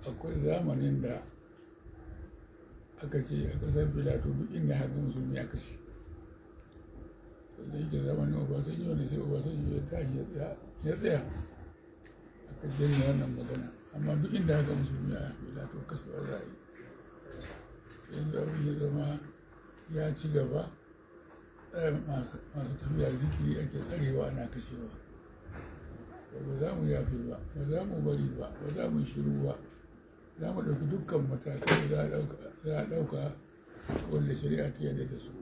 Akwai zamanin da aka ce a ƙasar Filato duk inda haka musulmi ya kashe. To da yake zamanin Obasanjo ne, sai Obasanjo ya tashi ya tsaya, aka janye wannan magana. Amma duk inda haka musulmi a Filato, kashewa za a yi. Yanzu abin ya zama ya ci gaba, masu tafiya zikiri ake tsarewa ana kashewa. Ba za mu yafe ba, ba za mu bari ba, ba za mu shiru ba. Za mu ɗauki dukkan matakai za a ɗauka wanda shari'a ta yarda da su.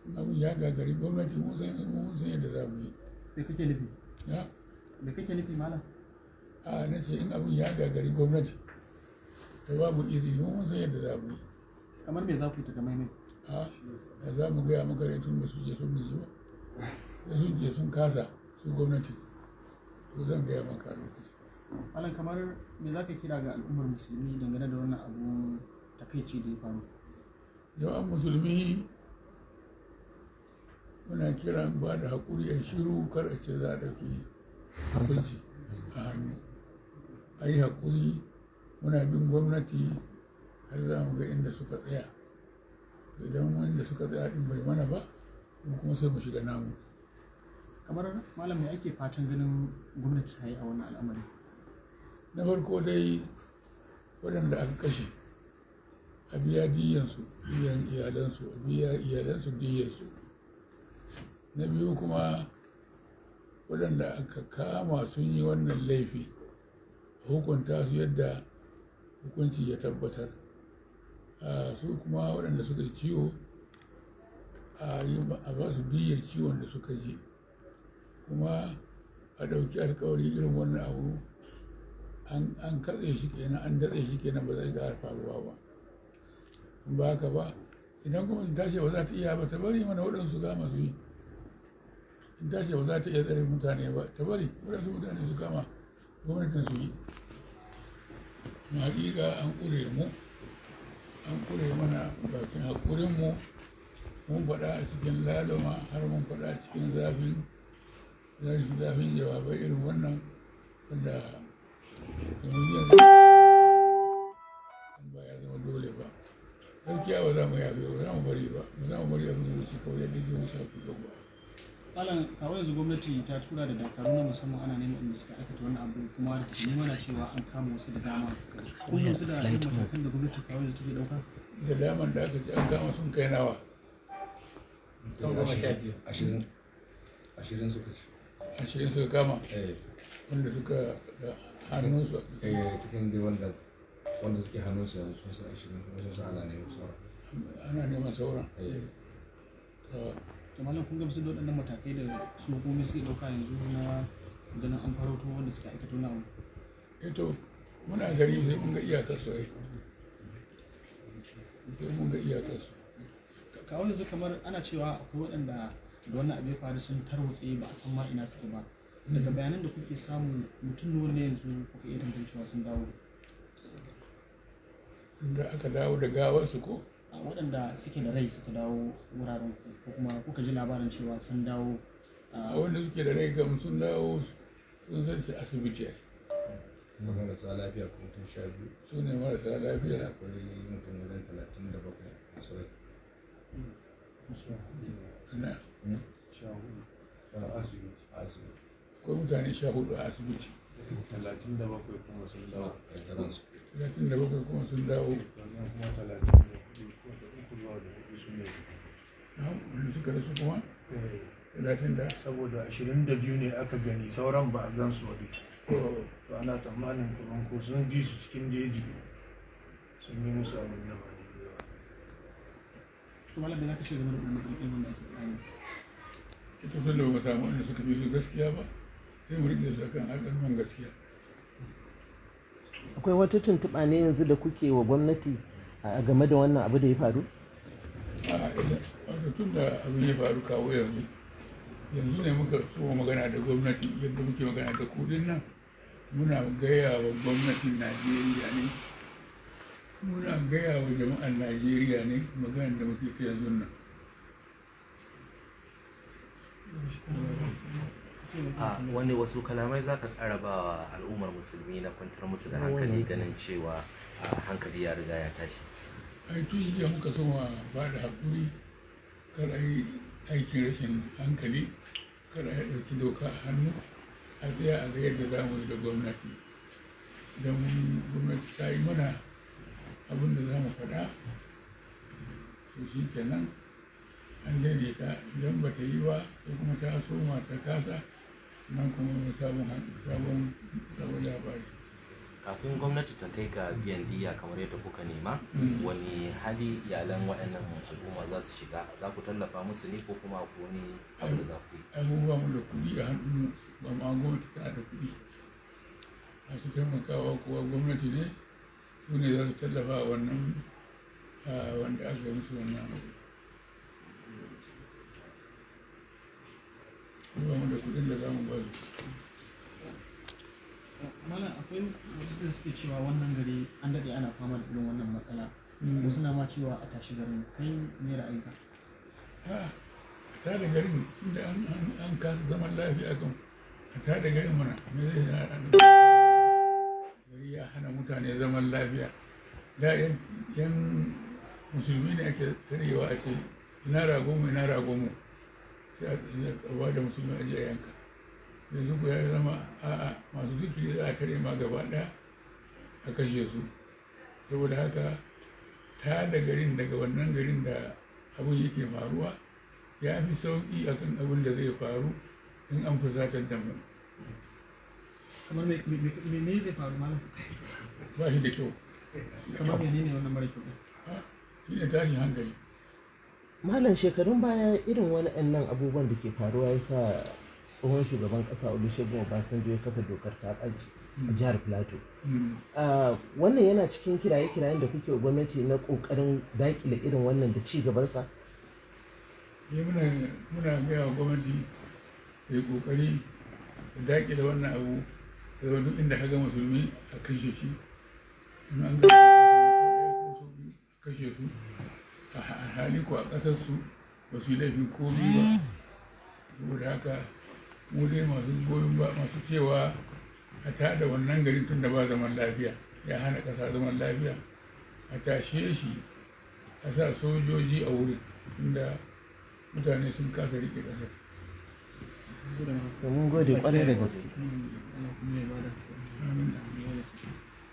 In abin ya gagari gwamnati, mun san yadda za mu yi. Me kake nufi? Ya? Me kake nufi, malam? A, na ce in abin ya gagari gwamnati ta ba mu izini, mun san yadda za mu yi. Kamar me za ku yi takamaimai? A, da za mu gaya maka tun ba su je sun gaji ba. Sai sun je sun kasa su gwamnati, to zan gaya maka a lokacin. Malam, kamar me za ka kira ga al'ummar musulmi dangane da wannan abun takaici da ya faru? Jama'an musulmi, muna kiran ba da haƙuri, a shiru, kar a ce za a ɗauki hukunci a hannu. A yi haƙuri, muna bin gwamnati har za mu ga inda suka tsaya. Idan wanda suka tsaya ɗin bai mana ba, mu kuma sai mu shiga namu. Kamar malam, me ake fatan ganin gwamnati ta yi a wannan al'amari? Na farko dai, waɗanda aka kashe, a biya diyyansu, diyan iyalansu, a biya iyalansu diyyansu. Na biyu kuma, waɗanda aka kama sun yi wannan laifi, a hukunta su yadda hukunci ya tabbatar. Su kuma waɗanda suka yi ciwo, a ba su diyyar ciwon da suka ji, kuma a ɗauki alkawari irin wannan abu an katse shi kenan, an datse shi kenan, ba zai ƙara faruwa ba. In ba haka ba, idan kuma ta ce ba za ta iya ba, ta bari mana waɗansu kama su yi. In ta ce ba za ta iya tsare mutane ba, ta bari waɗansu mutane su kama gwamnatin su yi. Amma hakika an ƙure mu, an ƙure mana bakin haƙurinmu. Mun faɗa a cikin laluma, har mun faɗa a cikin zafin zafin jawabai irin wannan, wanda yanzu ba ya zama dole ba. Gaskiya ba za mu yafe ba, za mu bari ba, ba za mu bari abin ya wuce kawai yadda ke wuce kullum ba. Malam, kawo yanzu gwamnati ta tura da dakaru na musamman ana neman inda suka aikata wannan abu, kuma rahotanni mana cewa an kama wasu da dama. Kun gamsu da irin matakan da gwamnati kawo yanzu take ɗauka? Da daman da aka ce an kama sun kai nawa? 15. 20, 20 suka ci. 20 suka kama? Eh. Wanda suka da hannunsu? Eh, cikin dai wanda suke hannunsu yanzu sun san 20, kuma sun san ana neman sauran. Ana neman sauran? Eh. To malam, kun gamsu da waɗannan matakai da su hukumomi suke ɗauka yanzu na ganin an farauto wanda suka aikata wannan abu? Eh, to muna gani, sai mun ga iyakar su, ai sai mun ga iyakar su. Kawo yanzu kamar ana cewa akwai waɗanda da wannan abu ya faru sun tarwatse, ba a san ma ina suke ba. Daga bayanan da kuke samu, mutum nawa ne yanzu kuka iya tantancewa sun dawo? Da aka dawo da gawarsu ko? A, waɗanda suke da rai suka dawo wuraren ku, ko kuma kuka ji labarin cewa sun dawo? A, wanda suke da rai kam sun dawo, sun san shi asibiti ai. Kuma marasa lafiya ko mutum 12. Su ne marasa lafiya. Akwai mutum wajen 37 masu rai. Na? 14 a asibiti. A asibiti. Akwai mutane 14 a asibiti. 37 kuma sun dawo. Da ransu. 37 kuma sun dawo. Sannan kuma 34 ko da uku zuwa da hudu su ne. Wanda suka rasu kuma? Eh. Talatin da? Saboda 22 ne aka gani, sauran ba a gan su ba duka. To ana tsammanin kaman ko sun bi su cikin jeji, sun yi musu abin da ba daidai ba. To malam, me za ka ce game da waɗannan alƙalman da ake faɗa yanzu? Ita sun da ba samu wanda suka fi su gaskiya ba, sai mu riƙe su akan alƙalman gaskiya. Akwai wata tuntuɓa ne yanzu da kuke wa gwamnati a game da wannan abu da ya faru? A, wato tun da abin ya faru kawo yanzu, yanzu ne muka so magana da gwamnati yadda muke magana da kudin nan. Muna gaya wa gwamnatin Najeriya ne, muna gaya wa jama'an Najeriya ne magana da muke ta yanzu nan. A wani wasu kalamai za ka ƙara ba wa al'ummar musulmi na kwantar musu da hankali, ganin cewa hankali ya riga ya tashi? Ai tun jiya muka soma ba da haƙuri, kar a yi aikin rashin hankali, kar a yi ɗauki doka a hannu, a tsaya a ga yadda za mu yi da gwamnati. Idan gwamnati ta yi mana abin da za mu faɗa, to shi kenan an daidaita. Idan ba ta yi ba, ko kuma ta soma ta kasa, nan kuma wani sabon labari. Kafin gwamnati ta kai ga biyan diya kamar yadda kuka nema, wani hali iyalan waɗannan al'umma za su shiga? Za ku tallafa musu ne, ko kuma ku wani abu da za ku yi? Abubuwa mu da kuɗi a hannunmu ba ma, gwamnati tana da kuɗi. Masu taimakawa kuwa gwamnati ne, su ne za su tallafa wannan wanda aka yi musu wannan abu. Ba mu da kuɗin da za mu ba su. Malam, akwai wasu da suke cewa wannan gari an daɗe ana fama da irin wannan matsala. Wasu na ma cewa a tashi garin. Kai me ra'ayinka? A tada garin, inda an kasa zaman lafiya kan, a tada garin mana. Me zai hana? Gari ya hana mutane zaman lafiya. Da yan musulmi ne ake tarewa a ce, "Ina rago mu, ina rago mu?" Sai a ba da musulmi a je a yanka. Yanzu ku ya zama a'a, masu zikiri za a tare ma gaba ɗaya a kashe su. Saboda haka, ta da garin daga wannan garin da abin yake faruwa ya fi sauƙi akan abin da zai faru in an fusatar da mu. Kamar me zai faru, malam? Ba shi da kyau. Kamar menene wannan mara kyau? Shi ne tashin hankali. Malam, shekarun baya irin waɗannan abubuwan da ke faruwa ya sa tsohon shugaban ƙasa Olusegun Obasanjo ya kafa dokar ta ɓaci a jihar Plateau. Wannan yana cikin kiraye-kirayen da kuke gwamnati na ƙoƙarin daƙile irin wannan da ci gabansa? Muna gaya wa gwamnati ta yi ƙoƙari ta daƙile wannan abu, da zama duk inda ka ga musulmi a kashe shi. In an ga ko so biyu, a kashe su, a hali ko a ƙasar su ba su yi laifin komi ba. Saboda haka, mu dai masu goyon ba, masu cewa a tada wannan garin, tun da ba zaman lafiya, ya hana ƙasa zaman lafiya, a tashe shi, a sa sojoji a wurin, tunda mutane sun kasa riƙe ƙasar. Mun gode kwarai da gaske.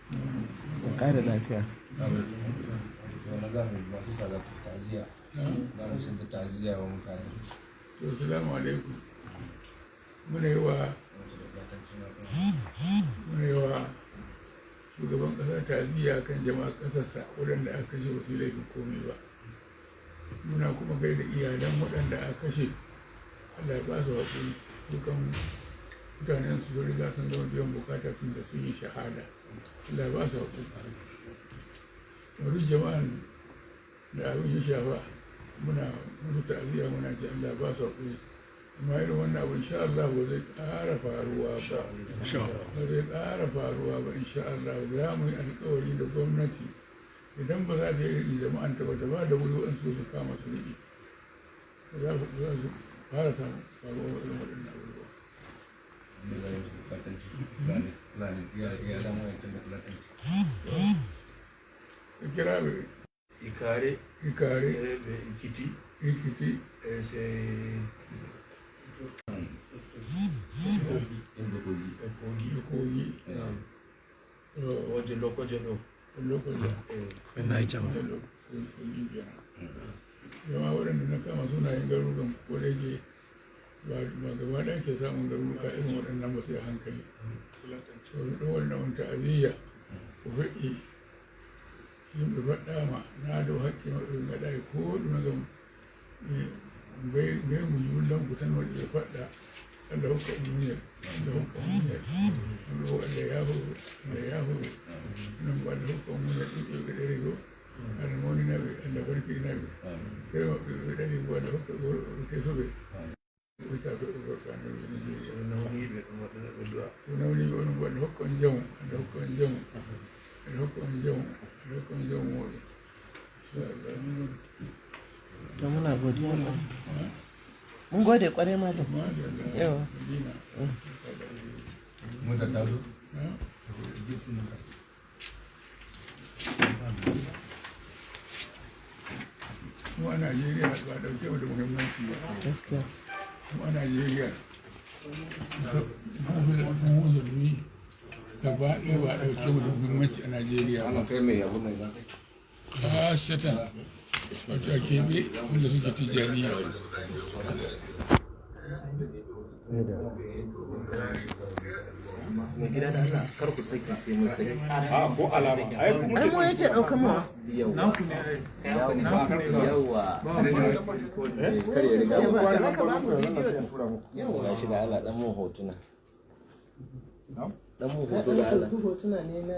Ku ƙara lafiya. Wani za mu masu sada ta'aziyya, za mu sun da ta'aziyya wa mutane. To, salamu alaikum. Muna yi wa shugaban ƙasa ta'aziyya kan jama'a ƙasarsa waɗanda aka kashe ba su yi laifin komai ba. Muna kuma gaida iyalan waɗanda aka kashe, Allah ya ba su haƙuri. Dukan mutanen su sun riga sun gama biyan bukata tun da sun yi shahada, Allah ya ba su haƙuri. Wani jama'an da abin ya shafa, muna musu ta'aziyya, muna ce Allah ya ba su haƙuri. Amma irin wannan abu, insha Allah, ba zai ƙara faruwa ba, ba zai ƙara faruwa ba, insha Allah. Za mu yi alƙawari da gwamnati, idan ba za ta yi jama'an ta ba, ta ba da wuri waɗansu su kama su riƙe, ba za su fara samun faruwa irin waɗannan abubuwa. Da za yi musu fulatanci, Fulani, iyalan wayancan da fulatanci. Ka kira bai. Ikare. Ikare. Da Ikiti. Ikiti. Sai Inda Kogi. Kogi. Da Kogi. Wajen Lokoja ɗo. Lokoja. Kogi kenan. Jama'a, waɗanda na kama sunayen garurukan, ko da yake ba gaba ɗaya ke samun garuruka irin waɗannan ba, sai a hankali. To, ɗin wannan ta'aziyya ko fe'i yimɓe faɗɗama naa dow hakke maɓɓe ɓe ngaɗayi ko ɗume, gam ɓeygu juldanku tan waɗi ɓe faɗɗa. Allah hokka on muñal, Allah hokka on muñal. Ɗum ɗo, Allah yaafoɓe, Allah yaafoɓe. Onon bo, Allah hokka on muñal. Ɗiɗɗo ɓe ɗari go, Allah mawninaɓe, Allah barkiɗinaɓe. Ɓe maɓɓe ɓe ɗari go, Allah hokka ɓe worɓe kesoɓe ɓe ta ɓe gorko annabi ene jeeyi. Nawniɓe ɗum waɗana ɓe du'a. To, nawniɓe, onon bo, Allah hokka on jamu, Allah hokka on jamu, Allah hokka on jamu, Allah hokka on jamu moɗon, inchallah. To, muna godiya. Mun gode kwarai malam. Madalla. Yawa. Madina. Mota ta zo? Ha? Mu a Najeriya ba a ɗauke mu da muhimmanci ba. Gaskiya. Mu a Najeriya mu musulmi gaba ɗaya ba a ɗauke mu da muhimmanci a Najeriya ba. Ana kai mai yabo mai ba. Khasatan wato a keɓe wanda suke tijjaniya. Mai gida da Allah kar ku saki sai mun saki. A ko alama ai kuma Ai mu yake ɗaukan mu. Yawwa. Yawwa. Kar ya riga mu. Ba za ka ba mu bidiyo. Ga shi da Allah dan mun hotuna. Dan mun Ka hoto da Allah. ɗauki hotuna ne na